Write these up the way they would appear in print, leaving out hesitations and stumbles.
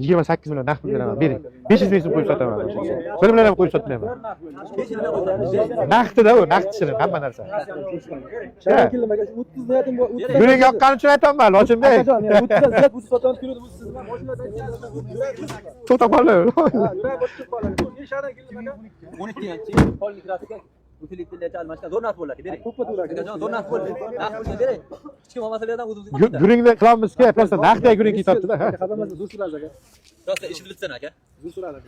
28 million naqd pul beraman, bering. 500 ming so'm qo'yib sotaman. 1 million ham qo'yib sotmayman. Naqdida u, naqd shirin hamma narsa. Sharon keldim aka, 30 niyatim bor. 30 Yurak yoqqani uchun aytyapman, Lochinbek. Akajon, yani 30 dan ziyod 30 sotaman keladi, bu siz nima mashinadan To'xtab qoldi. Yurak bosib qoladi. Sharon keldim aka. 12 polni kraska utilitlarcha almashgan zo'r narx bo'ladi, bering. To'ppa to'g'ri aka. Akajon, zo'r narx bo'ldi. Narx bo'lsa bering. Hech kim olmasa berdan o'zimizga. Guringni qilamizki, просто naqdga guring ketyapti-da. Xafa emas, zo'r suradi aka. Rosa ishib bitsin aka. Zo'r suradi.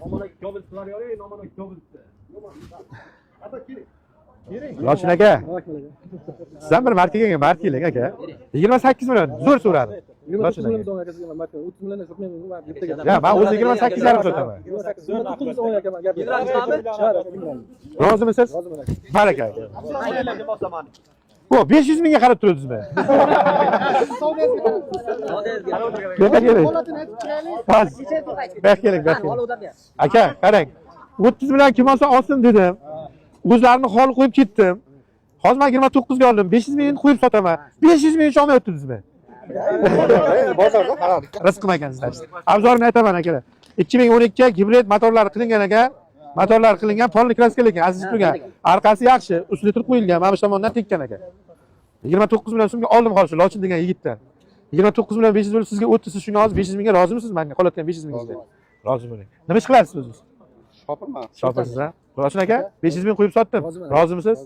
Lochin aka, siz ham bir marta kelgan, mard keling aka. 28 million zo'r so'radim. 29 million so'm aka sizga marka. 30 million sotmayman, bittaga. Ya, men o'zi 28,5 sotaman. 28 29 oy aka, gap. Yigirma Rozimisiz? Roziman aka. Baraka aka. O, 500 mingga qarab turibsizmi? Bu yoqqa keling. Bas. Bu yoqqa keling, bu yoqqa keling. Aka, qarang. 30 million kim olsa olsin dedim. O'zlarini holi qo'yib ketdim. Hozir men 29 ga oldim. 500 mingni qo'yib sotaman. 500 ming uchun olmayapsizmi? Bozorda qaradik. Rizq qilmagansizlar. Abzorini aytaman akalar. 2012 gibrid motorlari qilingan aka. Motorlar qilingan, polni kraska lekin aziz turgan. Orqasi yaxshi, uslutur qo'yilgan, mana shu tomondan tekkan aka. 29 million so'mga oldim hozir Lochin degan yigitdan. 29 million 500 bo'lib sizga o'tdi, siz shunga hozir 500 mingga rozimisiz menga? Qolayotgan 500 mingingizga. Rozi bo'ling. Nima ish qilasiz o'zingiz? Shopirman. Shopirsiz, ha? Lochin aka, 500 ming qo'yib sotdim. Roziman. Rozimisiz?